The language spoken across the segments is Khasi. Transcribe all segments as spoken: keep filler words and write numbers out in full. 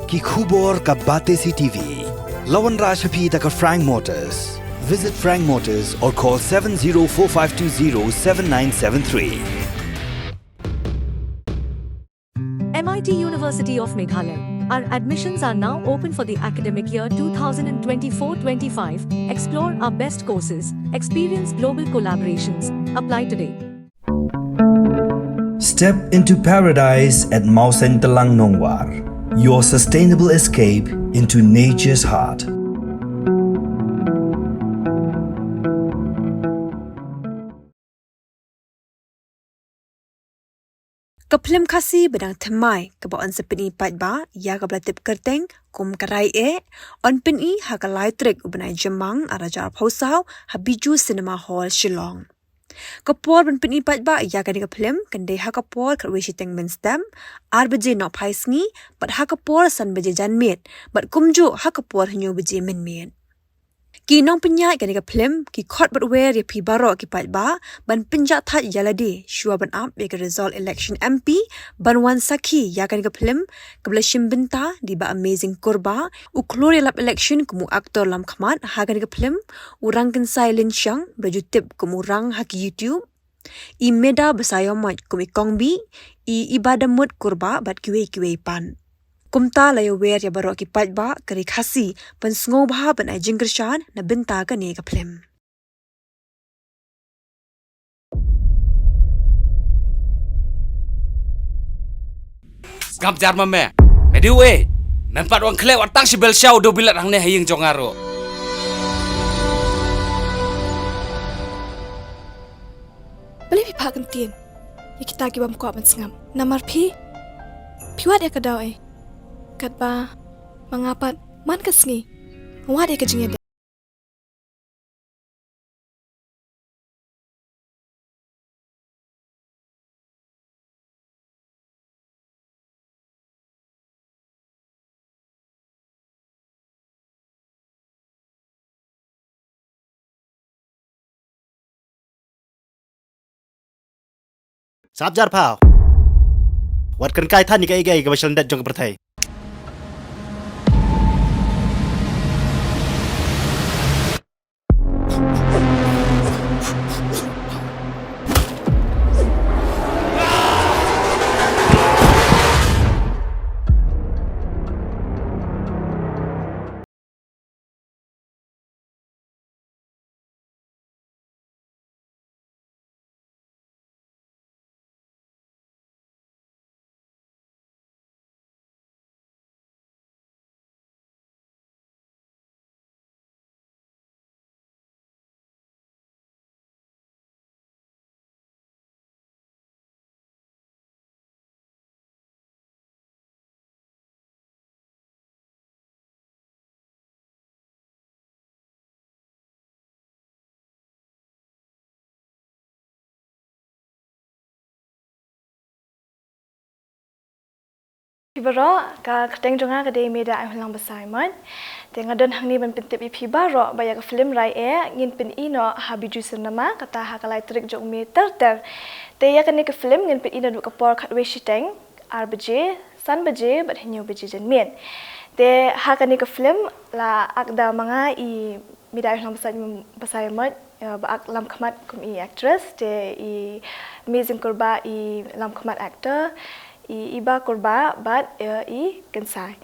Ki khubor ka Batesi T V. La wanrah sha phi da ka Frank Motors. Visit Frank Motors or call seven zero four five two zero seven nine seven three. M I T University of Meghalaya. Our admissions are now open for the academic year two thousand twenty-four twenty-five. Explore our best courses, experience global collaborations. Apply today. Step into paradise at Mawsyntelang Nongwar, your sustainable escape into nature's heart. Ka phlim Khasi ba dang thymmai kaba yn sa pyni paidbah ïa kaba la tip kyrteng kum Ka Rai Eh, yn pyni ha ka lai tarik u bnai Jymmang ar hajar arphew saw ha Bijou Cinema Hall, Shillong. Ka por ban pyni paidbah ïa kane ka phlim kan dei ha ka por khatwei shiteng mynstep, ar baje nohphai sngi, bad ha ka por san baje janmiet, bad kumjuh ha ka por hynñiew baje mynmiet. Ki nongpynïaid kane ka phlim ki khot bad wer ïa phi baroh ki paidbah ban pynjah thait ïa lade shuwa ban ap ïa ka result election M P, ban wan sakhi ïa kane ka phlim kaba la shim bynta da i Bah Amazing Kurbah, u khlur ïalap election kum u actor lamkhmat ha kane ka phlim, u Rangkynsai Lynshang ba la ju tip kum u Rang ha ki YouTube, i Meda Basaiawmoit kum i Kong Bih, i Ibadamut Kurbah bad kiwei kiwei pat. Kumta la ïawer ïa baroh ki paidbah ka ri Khasi ban sngewbha ban ai jingkyrshan na bynta kane ka phlim. Sngap jar ma me. Me dei uei? Mem pat wan khleh wat tang shi bel sha u dewbilat hangne ha ïing jong nga ruh. Balei phi phah kyntien ïa kita ki bym kwah ban sngap? Namar phi, phi wad ïa ka daw ei. Katba ma nga pat man ka sngi nga wad ïa ka jingïadei. Sngap jar pha. Wat kren kai than ïa kaei kaei kaba shlyndet jong ka pyrthei. Phi baroh, ka kyrteng jong nga ka dei Meda Aihunlang Basaiawmoit. Te nga don hangne ban pyntip ïa phi baroh ba ïa ka film Rai Eh ngin pyni noh ha Bijou Cinema, kata ha ka lai tarik jong u May ter ter. Te ïa kane ka film ngin pyni naduh ka por khatwei shiteng, ar baje, san baje bad hynñiew baje janmiet. Te ha kane ka film la act da ma nga i Meda Aihunlang Basaiawmoit, Basaiawmoit, eh, ba act lamkhmat kum i actress, te i Amazing Kurbah i lamkhmat actor, i Iba Kurbah bad, eh, i Kynsai.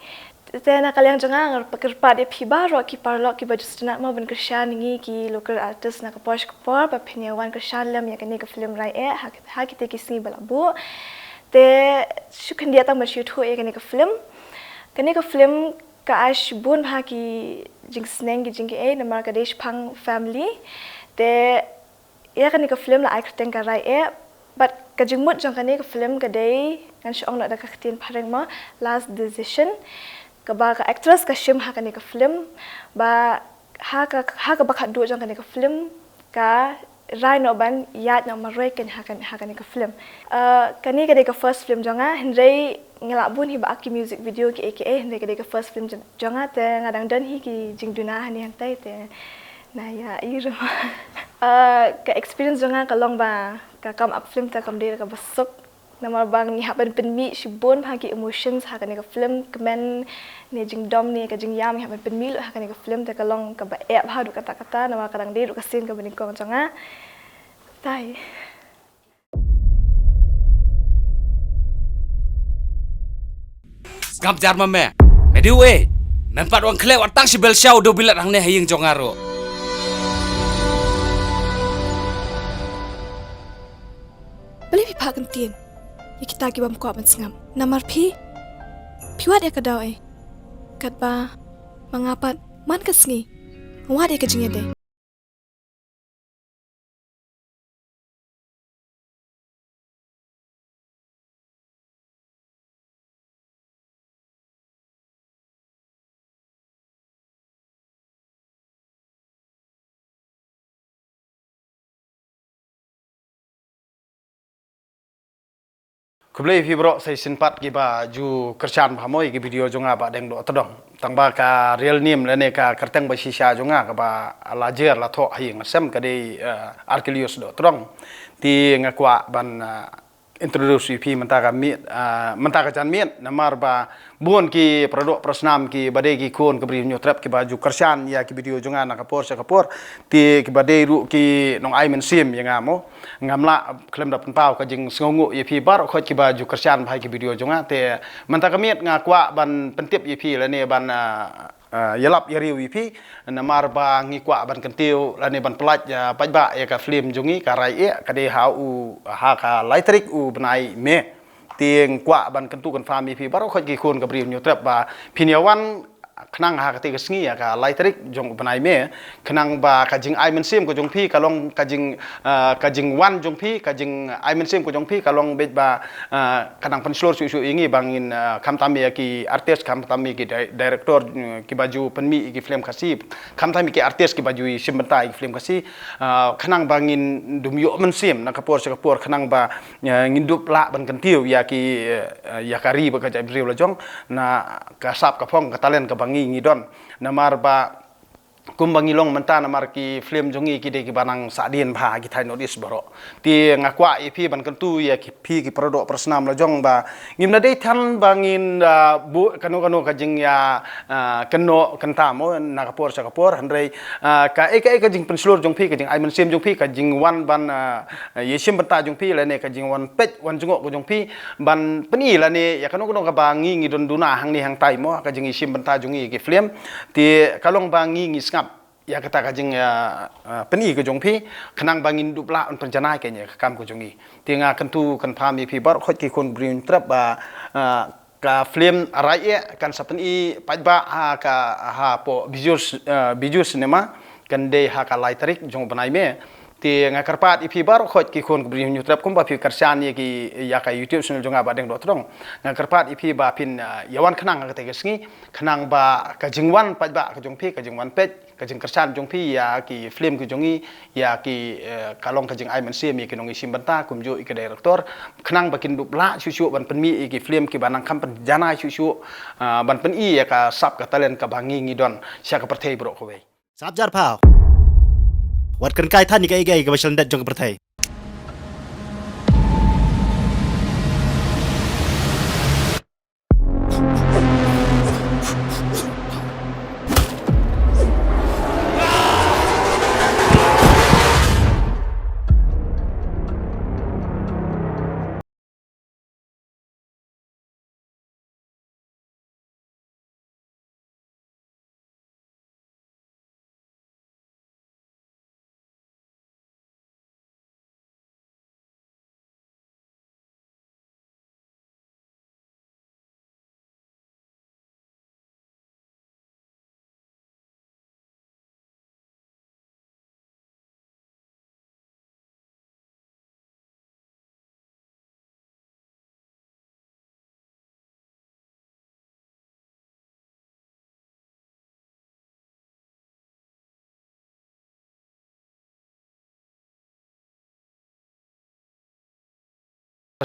Te na ka liang jong nga nga kyrpad ïa phi baroh ki paralok kiba ju sngewtynnat mo ban kyrshan ïa ngi ki local artist na ka por sha ka por ba phin ïa wan kyrshan lem ïa kane ka film Rai Eh ha, ha kita ki sngi ba la buh. Te shu khyndiat tang ban shu ïathuh ïa kane ka film. Kane ka film ka ai shibun bha ki jingsneng ki jingkiei namar ka dei shaphang family. Te ïa kane ka film la ai kyrteng Ka Rai Eh, bad ka jingmut jong kane ka film ka dei, ngan shu ong noh da ka ktien phareng mo, last decision. Kaba ka actress ka shim ha kane ka film, ba ha ka, ha kaba khatduh jong kane ka film, ka rai noh ban ïaid noh marwei kein ha kane, ha kane ka film. Eh, kane ka dei ka first film jong nga, hynrei nga lah bun hi ba act ki music video kiei kiei, hynrei ka dei ka first film jong, jong nga, te nga dang don hi ki jingduna hangne hangtai, te na ïa i ruh. Eh, ka experience jong nga ka long ba ka kam act film te kam dei kaba suk. Namar ba ngi hap ban pynmih shibun bha ki emotions ha kane ka film, kmen ne jingdom ne ka jingïam ngi hap ban pynmih lut ha kane ka film, te ka long kaba eh bha haduh katta katta, namar ka dang dei ruh ka sien kaba nyngkong jong nga. Tai. Sngap jar ma me. Me dei uei? Mem pat wan khleh wat tang shi bel sha u dei u bilat hangne ha ïing jong nga ruh. Balei phi phah kyntien ïa kita kibym kwah ban sngap? Namar phi, phi wad ïa ka daw ei. Katba ma nga pat man ka sngi nga wad ïa ka jingïadei. Khublei phi baroh sa shisien pat kiba ju kyrshan bha mo ïa ki video jong nga Bah Deng Dohtdong. Tang ba ka real name lane ka kyrteng ba shisha jong nga kaba la jer la thoh ha ïing ha sem ka dei, eh, Archelaus Dohtdong. Te nga kwah ban, eh, introduce ïa phi mynta ka miet, ah, mynta ka janmiet, namar ba bun ki paradoh parasnam kiba dei ki khun ka Bri Hynñiewtrep kiba ju kyrshan ïa ki video jong nga na ka por sha ka por, te kiba dei ruh ki nongai mynsiem ïa nga mo. Ngam lah khlem da pynpaw ka jingsngewnguh ïa phi baroh khoit kiba ju kyrshan bha ïa ki video jong nga, te mynta ka miet nga kwah ban pyntip ïa phi lane ban, ah, ah, ïalap ïa riew ïa phi, namar ba ngi kwah ban kyntiew lane ban pyllait, ah, paidbah ïa ka film jong ngi Ka Rai Ïeh, ka dei ha u, ha ka lai tarik u bnai May. Te nga kwah ban kyntu kynpham ïa phi baroh khoit ki khun ka Bri Hynñiewtrep ba phin ïa wan khnang ha kata ka sngi ïa ka lai tarik jong u bnai May, khnang ba ka jingai mynsiem ka jong phi ka long ka jing, ah, ka jingwan jong phi, ka jingai mynsiem ka jong phi ka long beit ba, ah, ka dang pynshlur shuh shuh ïa ngi ba ngin, ah, khamtam ïa ki artist, khamtam ïa ki di-, director, mm, kiba ju pynmih ïa ki film Khasi, khamtam ïa ki artist kiba ju shim bynta ïa ki film Khasi, ah, khnang ba ngin dum ïoh mynsiem na ka por sha ka por, khnang ba, ah, ngin dup lah ban kyntiew ïa ki, eh, ïa ka ri bad ka jaitbynriew la jong na ka sap ka phong ka talent kaba ngi ngi don. Namar ba kumba ngi long mynta namar ki film jong ngi ki dei kiba nang sahdien bha ha ki thaiñ North East baroh. Te nga kwah ïa phi ban kyntu ïa ki, phi ki paradoh parasnam la jong ba ngim da dei than ba ngin, ah, buh kano kano ka jingïa, ah, kynnoh kynta mo na ka por sha ka por, hynrei, ah, kaei kaei ka jingpynshlur jong phi, ka jingai mynsiem jong phi, ka jingwan ban, ah, ïashim bynta jong phi lane ka jingwan peit wan jngoh ka jong phi ban pyni lane ïa kano kano kaba ngi ngi don duna hangne hangtai mo, ka jingïashim bynta jong ngi ïa ki film. Te ka long ba ngi ngi sngap ïa kata ka jing, ah, ah, pyni ka jong phi, khnang ba ngin dup lah ban pynjanai ka ïa ka kam ka jong ngi. Te nga kyntu kynpham ïa phi baroh khoit ki khun Bri Hynñiewtrep ba, ah, ka film Ka Rai Ïeh kan sa pyni paidbah ha ka, hapoh Bijou, ah, Bijou Cinema, kan dei ha ka lai tarik jong u bnai May. Te nga kyrpad ïa phi baroh khoit ki khun ka Bri Hynñiewtrep kumba phi kyrshan ïa ki, ïa ka YouTube channel jong nga Bah Deng Dohtdong. Nga kyrpad ïa phi ba phin, ah, ïa wan khnang ha kata ka sngi, khnang ba ka jingwan paidbah ka jong phi, ka jingwan peit, ka jingkyrshan jong phi ïa ki film ki jong ngi, ïa ki, eh, ka long ka jingai mynsiem ïa ki nongïashim bynta kumjuh ïa ki director, khnang ba kin dup lah shuh shuh ban pynmih ïa ki film kiba nang kham pynjanai shuh shuh, ah, ban pyni ïa ka sap ka talent kaba ngi ngi don sha ka pyrthei baroh kawei. Sngap jar pha. Wat kren kai than ïa kaei kaei kaba shah lyndet jong ka pyrthei.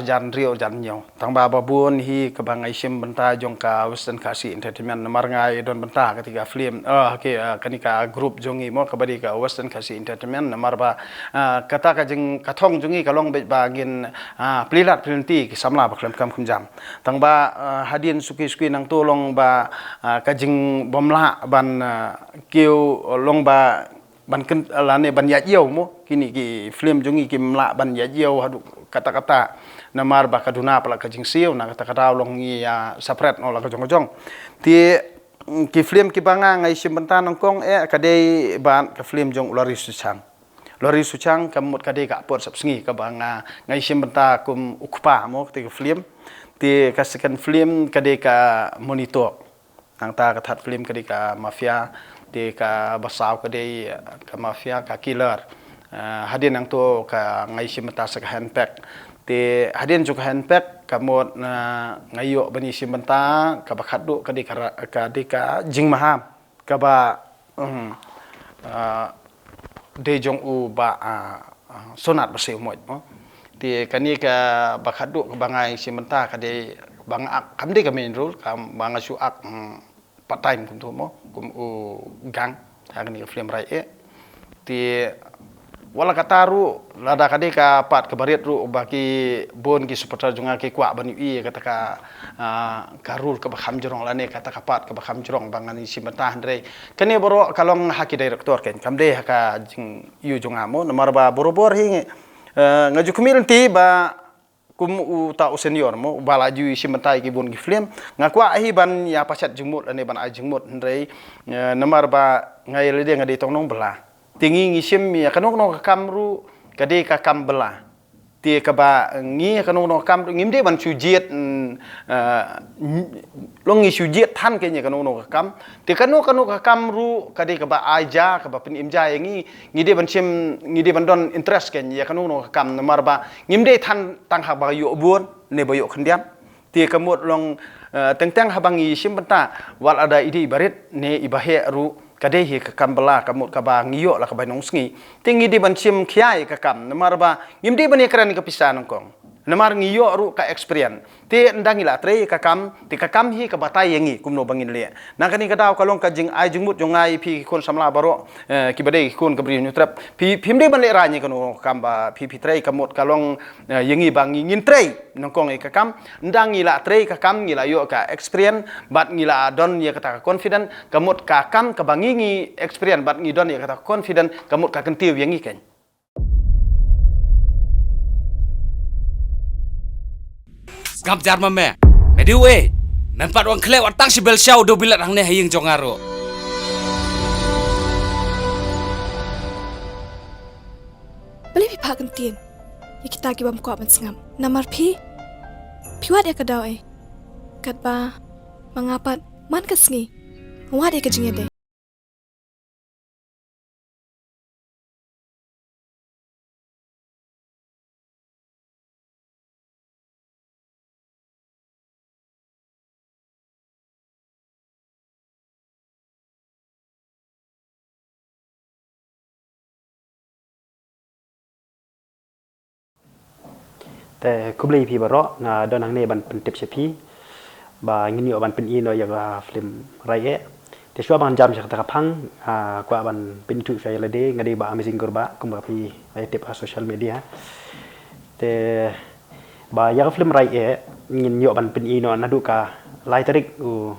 jan riu jan nyo. Tang ba ba bun hi kaba ngai shim bynta jong ka Western Khasi Entertainment namar ngai don bynta ka tika film. Ah, okay, ah, kani ka group jong i mo kaba di ka Western Khasi Entertainment namar ba, ah, kata ka jing ka thong jong i ka long bit ba ngin, ah, plilat plinti ki samla ba khlem kam khum jam. Tang ba, ah, hadien suki suki nang tu long ba, ah, ka jing bom la ban, ah, kiu long ba ban ken lane ban ïa jiaw mo kini ki film jong i kim lah ban ïa jiaw haduh kata kata namar ba ka duna pala ka jingsiew na kata kata long i ïa separate no la ka jong ka jong ti, mm, ki film ki ba nga ngai shim bynta nangkong eh ka dei ban ka film jong u Lari Suchang. Lari Suchang ka mut ka dei ka apot sap sngi ka ba nga ngai shim bynta kum u kpa mo ka film ti ka second film ka dei ka Monitor. Nangta ka third film ka dei ka Mafia, te ka basaw ka dei, eh, ka Mafia, ka Killer. Eh, hadien nangtu ka ngai shim bynta sa ka Handpack. Te hadien jong ka Handpack ka mut, eh, ngai ïoh ban ïa shim bynta ka ba khatduh ka dei ka ra-, ka dei ka Jingmaham. Ka ba, mm, eh, dei jong u ba, ah, ah, Sonat Basiu Moit mo. Te kani ka ba khatduh ka ba ngai shim bynta ka dei ba nga ak kam dei ka main role ka ba nga shu ak, mm, part time kumtu mo kum u Gang ha kani ka film Rai eh. Te wala kata ruh lada ka dei ka part ka barit ruh ba ki bun ki supporter jong nga ki kwah ban ïohi kata ka, ah, ka role ka ba kham jrong lane kata ka part ka ba kham jrong ba ngan ïa shim bynta hynrei kane baroh ka long ha ki director kein kam dei ha ka jingïohi jong nga mo namar ba borobor hi, eh, nga ju khmih lynti ba kum uta u senior mo ba la ju ïa shim bynta ïa ki bun ki film nga kwah hi ban ïa pachat jingmut lane ban ai jingmut hynrei, eh, namar ba nga ïa lade nga dei tong nongbylla. Te ngi ngi shim ïa kano kano ka kam ruh ka dei ka kam bylla. Te ka ba ngi ïa kano kano ka kam ruh ngim dei ban shu jied, mm, eh, long ngi shu jied than kein ïa kano kano ka kam. Te kano kano ka kam ruh ka dei ka ba ai ja ka ba pynim ja ïa ngi, ngi dei ban shim ngi dei ban don interest kein ïa kano kano ka kam namar ba ngim dei than tang ha ba ïoh bun ne ba ïoh khyndiat. Te ka mut long, eh, teng teng haba ngi shim bynta wat lada i dei i barit ne i baheh ruh ka dei hi ka kam bylla ka mut kaba ngi ïoh la ka bainong sngi. Te ngi dei ban shim khia ïa ka kam namar ba ngim dei ban ïa kren ka pisa nangkong. Namar ngi ïoh ruh ka experience. Te ynda ngi la trei ïa ka kam, te ka kam hi ka batai ïa ngi kumno ba ngin leh. Na kane ka daw ka long ka jingai jingmut jong nga ïa phi ki khun samla baroh, eh, ki ba dei ki khun ka Bri Hynñiewtrep. Phi phim dei ban lehraiñ ïa kano ka kam ba phi phi trei ka mut ka long, eh, ïa ngi ba ngi ngin trei nangkong ïa ka kam. Ynda ngi la trei ka kam ngi la ïoh ka experience bad ngi la don ïa kata ka confident ka mut ka kam ka ba ngi ngi experience bad ngi don ïa kata ka confident ka mut ka kyntiew ïa ngi kein. Sngap jar ma me. Me dei uei? Men pat wan khleh wat tang shi bel sha u dewbilat hangne ha ïing jong nga ruh. Balei phi phah kyntien ïa kita ki bym kwah ban sngap? Namar phi, phi wad ïa ka daw eh. Katba ma nga pat man ka sngi nga wad ïa ka jingïadei. Te khublei phi baroh, nga don hangne ban pyntip sha phi ba ngin ïoh ban pyni noh ïa ka film Rai eh. Te shuwa ban jam sha kata ka phang, ah, kwah ban pynithuh shuwa ïa lade, nga dei Bah Amazing Kurbah, kumba phi la tip ha social media. Te ba ïa ka film Rai eh ngin ïoh ban pyni noh naduh ka lai tarik u,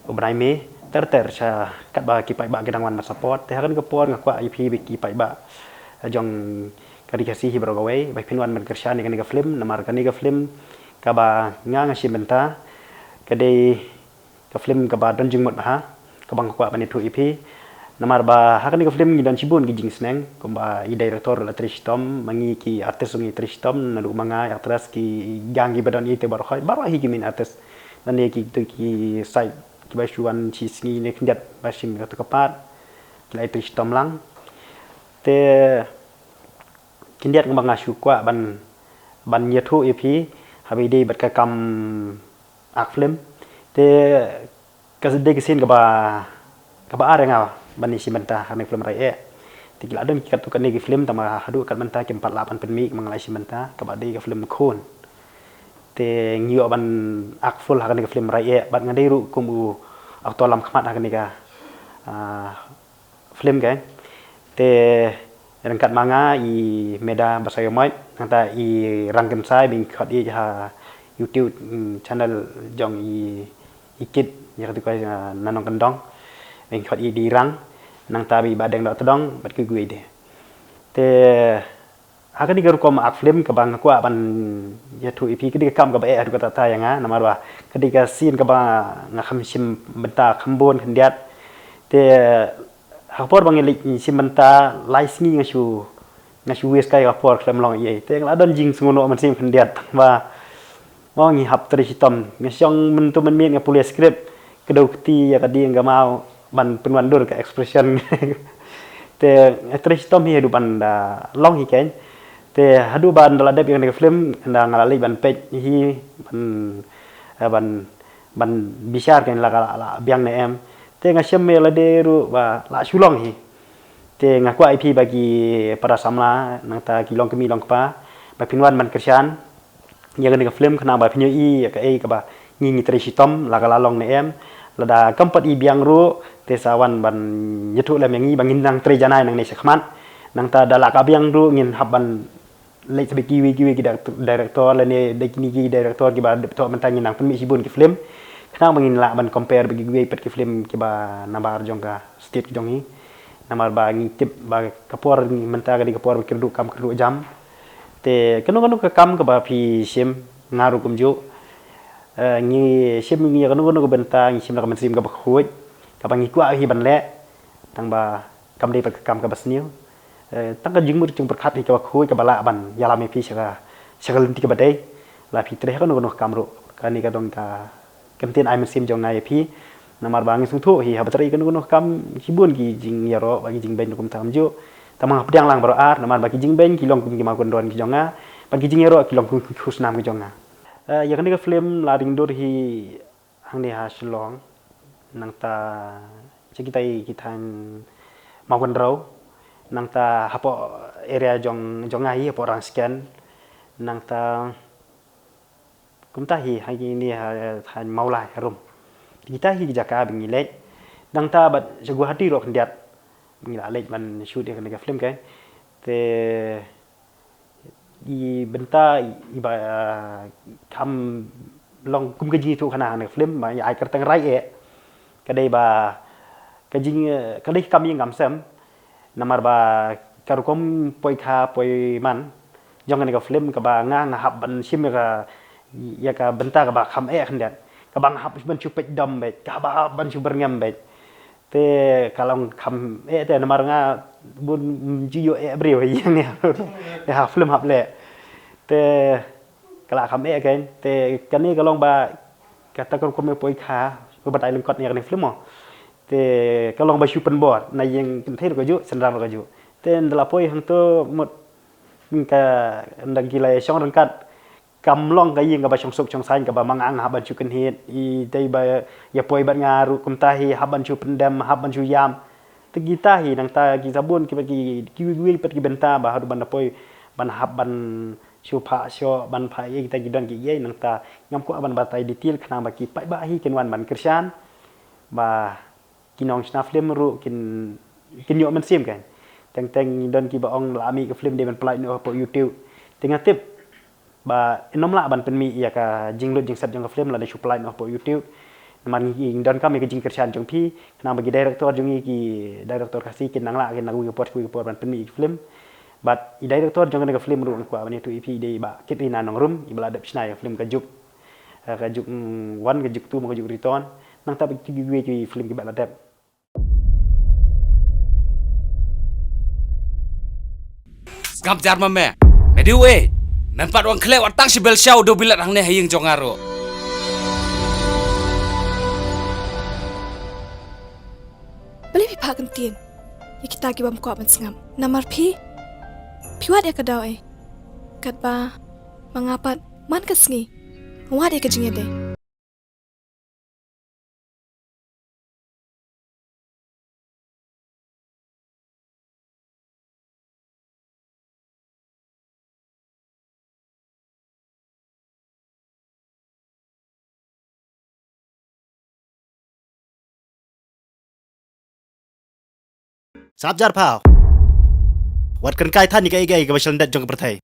u bnai May ter ter sha katba ki paidbah ki dang wan ban support. Te ha kane ka por nga kwah ïa phi ba ki paidbah jong ka Ri Khasi hi baroh kawei ba phin wan ban kyrshan ïa kane ka film namar kane ka film kaba nga nga shim bynta ka dei ka film kaba don jingmut bha kaba nga kwah ban ïathuh ïa phi. Namar ba ha kane ka film ngi don shibun ki jingsneng kumba i director la trei shitom, ma ngi ki artist ngi trei shitom, naduh ma nga i actress ki gang ki ba don ite baroh hi, baroh hi ki main artist. Lane ki tu ki side ki ba shu wan shi sngi ne khyndiat ba shim katu ka part ki la trei shitom lang. Te khyndiat nga ba nga shu kwah ban, ban ïathuh ïa phi haba ïadei bad ka kam act film. Te ka dei ka sien kaba, kaba ar ïa nga ban ïashim bynta ha kane ka film Rai eh. Te ki la don ki katto katne ki film tangba haduh kat mynta kim pat lah ban pynmih, ma nga la shim bynta kaba dei ka film Khun. Te ngi ïoh ban act full ha kane ka film Rai Eh, bad nga dei ruh kum u actor lam khmat ha kane ka, ah, film ka. Te ryngkat ma nga i Meda Basaiawmoit, nangta i Rangkynsai, ba ngin khot ïa ha YouTube, mm, channel jong i, i Kit, ïa kata ka, ah, na Nongkyndong, ba ngin khot ïa i Rang, nangta ba i Bahdeng Dohtdong, bad kiwei kiwei de. Te ha kane ka rukom act film kaba nga kwah ban ïathuh ïa phi, ka dei ka kam kaba eh haduh katta katta ïa nga, namar ba ka dei ka sien kaba nga kham shim bynta kham bun khyndiat. Te ha ka por ba nga leit shim bynta lai sngi nga shu, nga shu waste kai ka por khlem long ei ei. Te nga la don jingsngew noh mynsiem khyndiat ba, oh, ngi hap trei shitom. Nga shong mynta mynmiet nga pule script, kdew kti ïa ka dieng ka maw ban pynwandur ka expression. Te nga trei shitom hi haduh ban da long hi keiñ. Te haduh ban da la dep ïa kane ka film, nda nga la leit ban peit hi, ban, eh, ban, ban bishar keiñ la ka la, la biang ne em. Te nga shem ïa lade ruh ba la shu long hi. Te nga kwah ïa phi ba ki para samla, nangta ki longkmie longkpa, ba phin wan ban kyrshan ïa kane ka film, khnang ba phin ïohi ïa kaei kaba ngi ngi trei shitom, la ka la long ne em. Lada kam pat i biang ruh, te sa wan ban ïathuh lem ïa ngi ba ngin nang trei janai nangne shakhmat. Nangta da la ka biang ruh ngin hap ban leit sa bad kiwei kiwei ki direct-, director lane da kine ki director kiba dep thoh mynta, ngin nang pynmih shibun ki film, khnang ba ngin lah ban compare bad kiwei pat ki film kiba nabar jong ka state jong ngi. Namar ba ngi tip ba ka por mynta ka dei ka por ba kyrduh kam kyrduh jam. Te kano kano ka kam kaba phi shim, nga ruh kumjuh. Eh, ngi shim ngi ïa kano kano ka bynta ngi shim na ka mynsiem kaba khuid, kaba ngi kwah hi ban leh. Tang ba kam dei pat ka kam kaba sniew. Eh, tang ka jingmut jingpyrkhat hi kaba khuid kaba lah ban ïalam ïa phi sha ka, sha ka lynti kaba dei. La phi trei ha kano kano ka kam ruh, kane ka dei ka kyntien ai mynsiem jong nga ïa phi. Namar ba ngi sngewthuh hi haba trei kano kano ka kam shibun ki jingïaroh bad ki jingbeiñ ruh kumta kumjuh. Tang ba nga pdiang lang baroh ar, namar ba ki jingbeiñ ki long kum ki mawkyndon ki jong nga, bad ki jingïaroh ki long kum ki khusnam ki jong nga. Eh, ïa kane ka film la ring dur hi hangne ha Shillong, nangta sha kitai ki thaiñ mawkynrew, nangta hapoh area jong, jong nga hi hapoh Rangskhen, nangta kumta hi hangne ha thaiñ Mawlai harum. Kita hi ki jaka ba ngi leit, nangta bad sha Guwahati ruh khyndiat ba ngi la leit ban shoot ïa kane ka film keiñ. Te i bynta i, iba, ah, kham long kum ka jingïathuhkhana ha kane ka film ba ïa ai kyrteng Rai Eh. Ka dei ba ka jing, eh, ka dei ka kam ïing kam sem. Namar ba ka rukom poi kha poi man jong kane ka film kaba nga, nga hap ban shim ïa ka, ïa ka bynta kaba kham eh khyndiat. Kaba nga hap ban shu peit dom beit, kaba hap ban shu byrngem beit. Te ka long kham eh te namar nga bun ju ïoh eh briew ïa ngi. Te ha film hap leh. Te ka la kham eh keiñ. Te kane ka long ba kata ka rukom poi kha, ka batai lyngkot ïa kane film mo. Te ka long ba shu pynbor na ïing kynthei ruh kajuh, synran ruh kajuh. Te nda la poi hangto mut ka nda ki la shong ryngkat. Kam long ka ïing kaba shong suk shong saiñ kaba ma nga nga hap ban shu kynhied, i dei ba ïa poi bad nga ruh kumta hi hap ban shu pyndem, hap ban shu ïam. Te kita hi nangta ki sabun kiba ki, kiwei kiwei pat ki bynta ba haduh ban da poi ban hap ban shu phah shoh, ban phah ïa kita ki don ki ïa nangta ngam kwah ban batai detail khnang ba ki paidbah hi kin wan ban kyrshan. Ba ki nongshna film ruh kin, kin ïoh mynsiem keiñ. Teng teng don kiba ong la mih ka film dei ban pynlait noh hapoh YouTube. Te nga tip ba ym lah ban pynmih ïa ka jinglut jingset jong ka film lada shu pynlait noh hapoh YouTube. Namar ngi, ngi donkam ïa ka jingkyrshan jong phi, khnang ba ki director jong ngi, ki director Khasi kin nang lah, kin nang wei ka por, wei ka por ban pynmih ïa ka film. Bad i director jong kane ka film ruh nga kwah ban ïathuh ïa phi, i dei i Bah Kitrina Nongrum, iba la dep shna ïa ka film Ka Juk. Eh, Ka Juk, mm, Wan, Ka Juk Two, mo Ka Juk Return. Nangta bad kiwei kiwei ki film kiba la dep. Sngap jar ma me. Me dei uei? Men pat wan khleh wat tang shi bel sha u dewbilat hangne ha ïing jong nga ruh. Balei phi phah kyntien ïa kita ki bym kwah ban sngap? Namar phi, phi wad ïa ka daw ei. Katba ma nga pat man ka sngi nga wad ïa ka jingïadei. Sngap jar pha. Wat kren kai than ïa kaei kaei kaba shalyndet jong ka pyrthei.